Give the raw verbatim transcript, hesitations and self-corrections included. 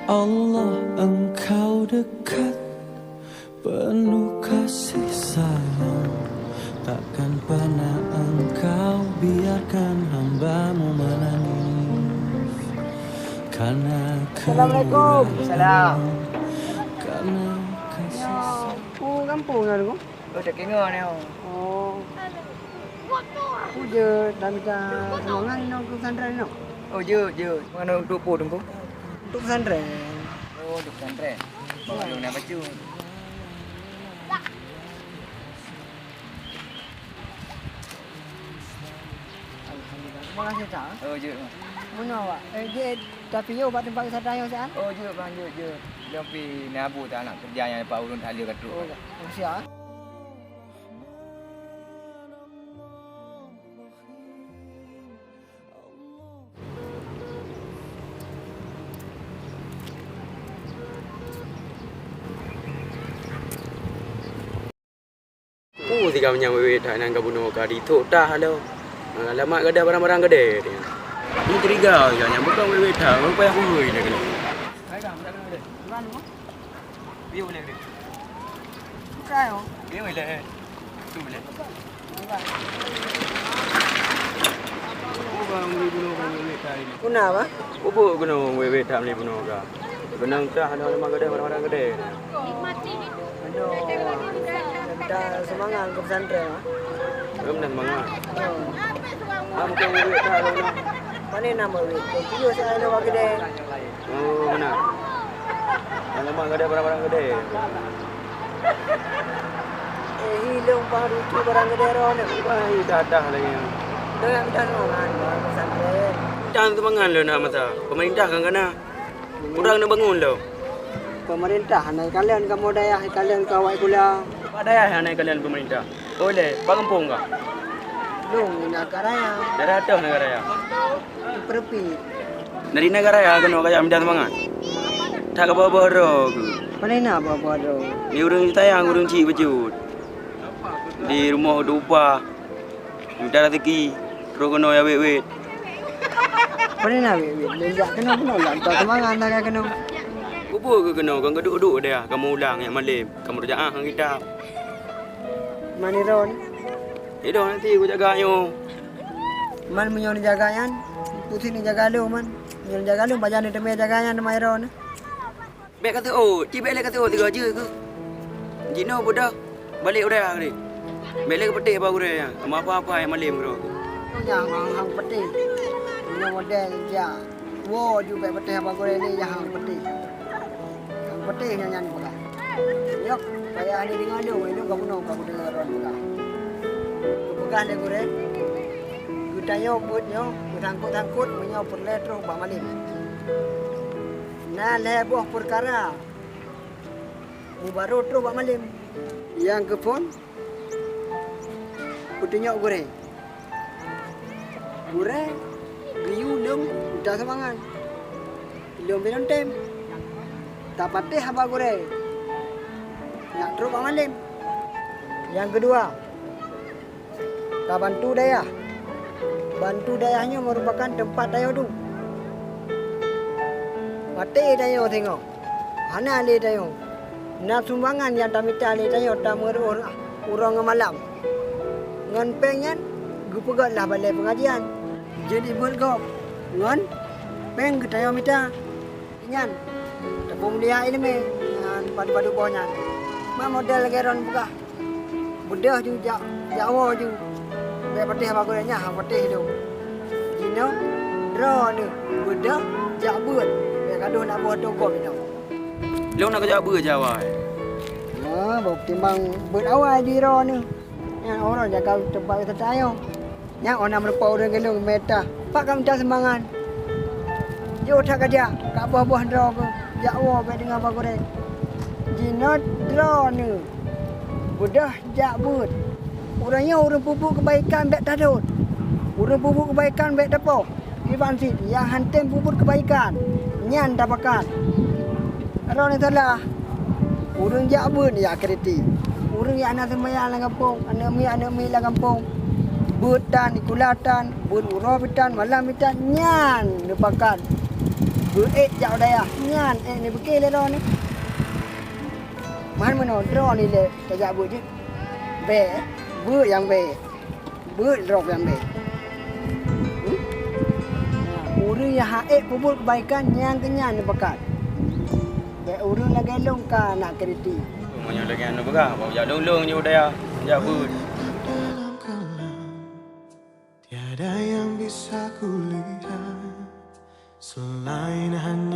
Allah, Engkau dekat, penuh kasih sayang, takkan pernah Engkau biarkan hamba-Mu menangis. Karena Assalamualaikum. Kemurahan, salam. Karena kasih sayang. Oh, kampung lah, Teungku? Oh, dak kinga ni, oh. Oh. Peue jeuet, dak mita sumbangan inong keu pesantren inong? Oh, jeuet, jeuet. Meunoe untuk peue, Teungku? Untuk pesantren. Oh, untuk pesantren. Bawa lôn na bacut. Alhamdulillah. Terima kasih, Cak. Oh, jeuet, Mak. Meunoe, Wak. Eh, jeuet, tapi yo bak teumpat wisata yo, Cak? Oh, jeuet, Bang, jeuet, jeuet. Lôn pi na bu tak nak kerja nyang leupah ulôn tak lé ka trok. Oh, ya. Oh, siap. Peue si gam nyang wék-wék that nyan ka bunoe ka dithok tah lom. Alamat gadôh barang-barang gadôh. Nyan curiga si gam nyang bukon wék-wék that, rupanya peue nyang keunoe. Hai, Bang, tak keunoe deh. Di mana, Bang? Piye boleh deh? Bukan, oh. Piye boleh? Tu boleh. Bukan. Peue bang meuli bunoe ka wék-wék that ini? Peue na, Bang? Peue bunoe wék-wék that meuli bunoe ka. Keunong tah hana lemah gadôh, barang-barang gadôh. Aduh, minta sumbangan keu pesantren, Bang. Belum dah sumbangan. Ah, mungkin wék-wék that lom. Pane na wék-wék? Keu piôh saya ada bak keudè. Oh, meunan. Alamat gadôh barang-barang gadôh. Eh, hi lôn pah rucu barang gadôh droeneuh. Wah, hi dadah lagèe nyan. Lôn nak mita sumbangan, Bang, pesantren. Mita sumbangan lôn na masa. Pemerintah kan kana. Urang na bangun lom. Pemerintah hana ikalon kamoe dayah, ikalon keu awak sikula. Bak dayah hana ikalon pemerintah. Oleh, bak gampông kah? Lôn di Naga Raya. Daerah ateuh Naga Raya. Di Peureupi. Dari Naga Raya keunoe kajak mita sumbangan. That ka boh-boh droe keuh. Pane na boh-boh droe? Di ureueng tayang, ureueng chik bacut. Di rumoh dupa. Mita raseuki. Troh keunoe ya wék-wék. Pane na wék-wék? Lôn jak keunoe, keunoe lam toh sumbangan na ka keunoe. Peue buet keuh keunoe, kon keuduek-duek deh, kamoe ulang nyan malém, kamoe reujaah ngon kitab. Man droeneuh? Idong nanti kujaga nyoe. Man meunyoe neujaga nyan, pusing neujaga lôn man. Meunyoe neujaga lôn, pajan neuteumé jaga nyan teuma droeneuh. Bèk ka seuôt, ci bèk lé ka seuôt sigoe jeuet keuh. Jinoe beudôh, balek u dayah lé. Bèk lé geupeuteh bak gurèe nyan, teuma apa-apa nyang malém keudroe. Nyang hang-hang peuteh. Nyoe model jak woe ju bèk peuteh bak gurèe lé, nyang hang peuteh. Hang peuteh nyan nyan peugah. Yok, payah lé deungoe lôn, lôn ka bunoe ka kudeungoe droen peugah. Geupeugah lé gurèe, geutanyoe beuet nyoe, geusangkot-sangkot, meunyoe peureulèe troh bak malém. Na lhèe boh peukara mubarô troh bak malém. Nyang keuphôn, peutunyok gurèe. Gurèe geuyue lôn mita sumbangan. Lôn pih lôn tem. Tapatéh haba gurèe. Nak troh bak malém. Nyang keudua, tabantu dayah. Bantu dayah nyoe meurupakan teumpat tanyoe duek. Maté tanyoe singoh, hana lé tanyoe. Na sumbangan nyang tamita lé tanyoe tameureuôh uroe ngon malam. Ngon péng nyan geupeugöt lah balèe peungajian. Jeuet ibeuet gob ngon péng geutanyoe mita. Nyan, tapeumulia iéleumé nyan padub-padub boh nyan. Ma model lagèe droen peugah, beudôh ju jak, jak woe ju. Bèk patéh haba gurèe nyan, hana patéh lôn. Jinoe droeneuh beudôh jak beuet, bèk gadôh na boh togom inoe. Lôn na kujak beuet jak awai. Nah, boh timbang beuet awai di droeneuh. Nyan uroe jaga teumpat wisata nyoe. Nyan 'oh na meurumpok ureueng keu lôn mita, pat ka mita sumbangan. Yoh that kajak, ka boh-boh droe keuh, jak woe bèk deungoe haba gurèe. Jinoe droeneuh beudôh jak beuet. Uroe nyoe ureueng peubuet keubaikan bèk tadot. Ureueng peubuet keubaikan bèk tapoh. Kiban cit nyang han tem peubuet keubaikan, nyan tapakat. Droeneuh salah. Ureueng jak beuet jak kritik. Ureueng nyang hana seumayang lam gampông, aneuk miet-aneuk miet lam gampông. Beuet tan, sikula tan, beuet uroe pih tan, malam pih tan, nyan neupakat. Beuet jak u dayah nyan, eh, ni bukée lé droeneuh. Man meunoe droeneuh lé tajak beuet jih. Bèe, beuet nyang bèe. Beuet droe nyang bèe. Hmm? Nah, ureueng nyang han ék peubuet keubaikan nyang keunyan neupakat. Bèk ureueng lagèe lôn ka na kritik. Meunyoe lagèe nyan neupeugah, bak jak lôn-lôn jih u dayah, jak beuet. Dalam kelam, tiada yang bisa kulihat selain hanya